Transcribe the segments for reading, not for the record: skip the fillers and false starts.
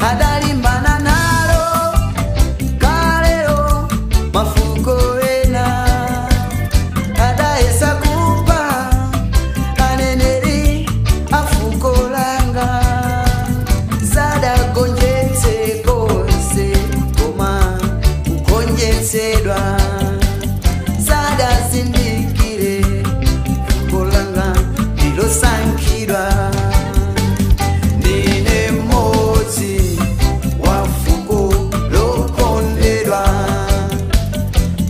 Adalimbana nalo kalelo mafuko ena adaesa kupa aneneri afuko langa sadagonjetse konse koma kugonjetsedwa sadazindikire fuko langa ndilosankhidwa. Ndine mmodzi wa fuko lokondedwa,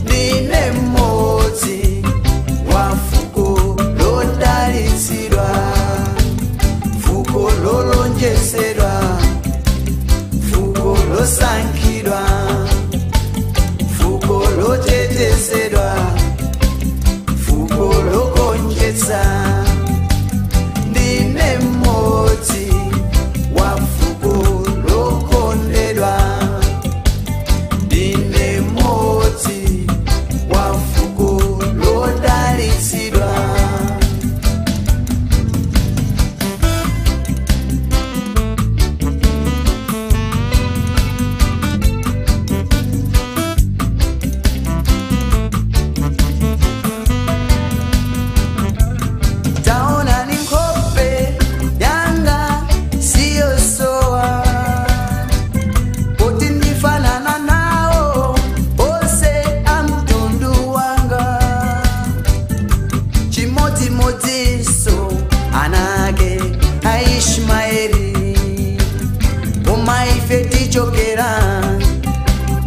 ndine mmodzi wa fuko lodalitsidwa, fuko lolonjesedwa, fuko losankhidwa, fuko lotetezedwa, fuko logonjetsa. Ndine mmodzi wa fuko lokondedwa, ndine mmodzi wa fuko lodalitsidwa. Taona ni nkhope yanga siyosowa, poti ndifanana nawo onse amtundu wanga, chimodzimodzinso ana ake Aishmaeli, koma ife tichokera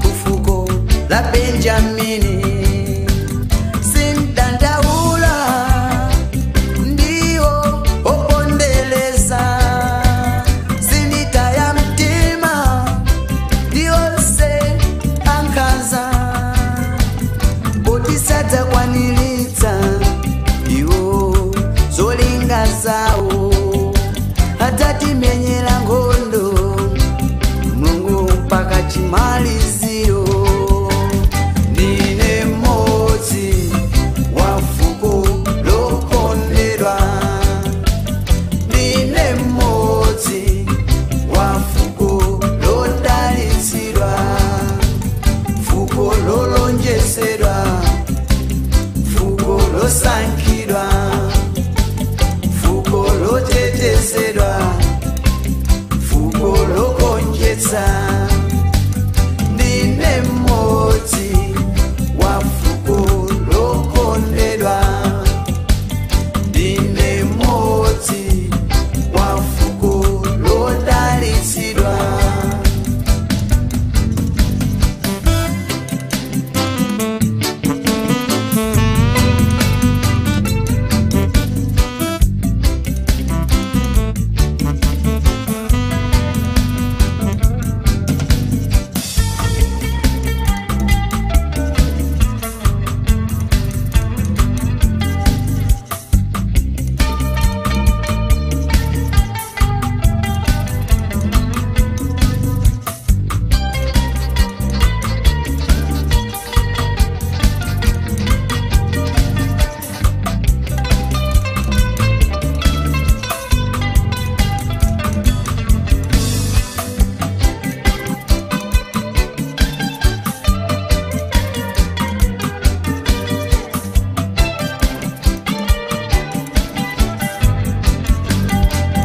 kufuko la Benjamini. Sindandaula ndiwo opondeleza, sinditaya mtima ndionse ankhanza, poti sadzakwaniritsa iwo zolinga zawo, adzatimenyera nkhondo Mulungu mpaka chimaliziro. Ndine mmodzi wa fuko lokondedwa, ndine mmodzi wa fuko lodalitsidwa, fuko lolonjesedwa, fuko losankhidwa, fuko lotetezedwa, fuko logonjetsa. Ndine mmodzi wa fuko lokondedwa, ndine mmodzi wa fuko lodalitsidwa.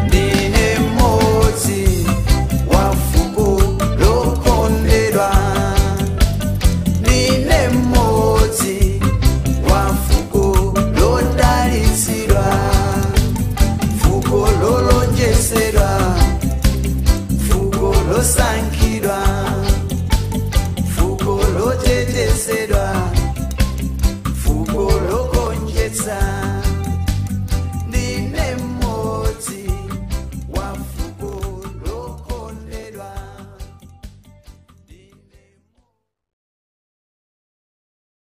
Ndine mmodzi wa fuko lokondedwa, ndine mmodzi wa fuko lodalitsidwa, fuko lolonjesedwa, fuko losankhidwa,